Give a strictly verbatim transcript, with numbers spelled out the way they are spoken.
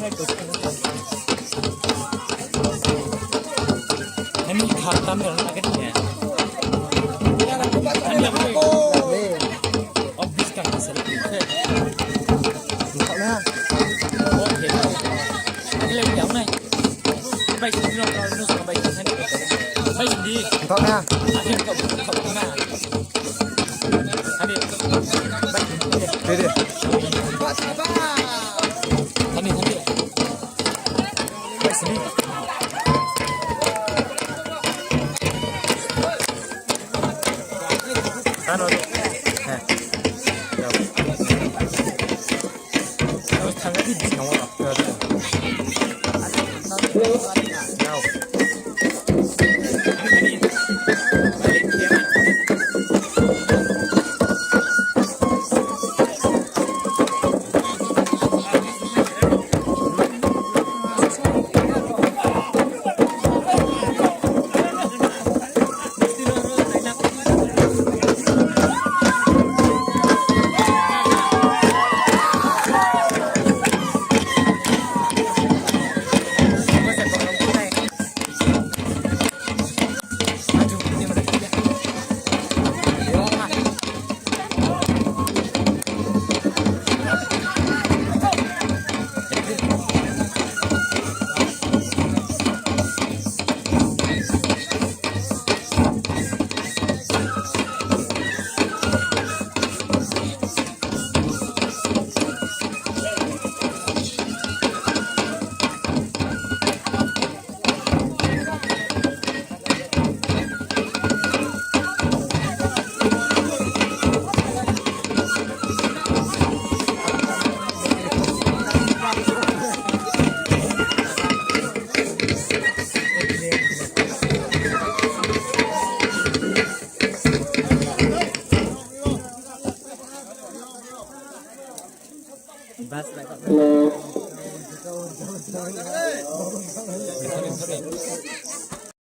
Ani kha tam ni rang lagi ni. Ani apa? Obis ka selfie. Kau na. Oke. Ini lagi yang nai. Bai sini lo, kalau lu sama bai sini. Bai sini. Kau na. Aku kau kau na. Tadi. Tadi. Tadi, tadi. Sini. Ano. Eh. Yao. Yao, thang di, thang wa. Yao. Bas, bas.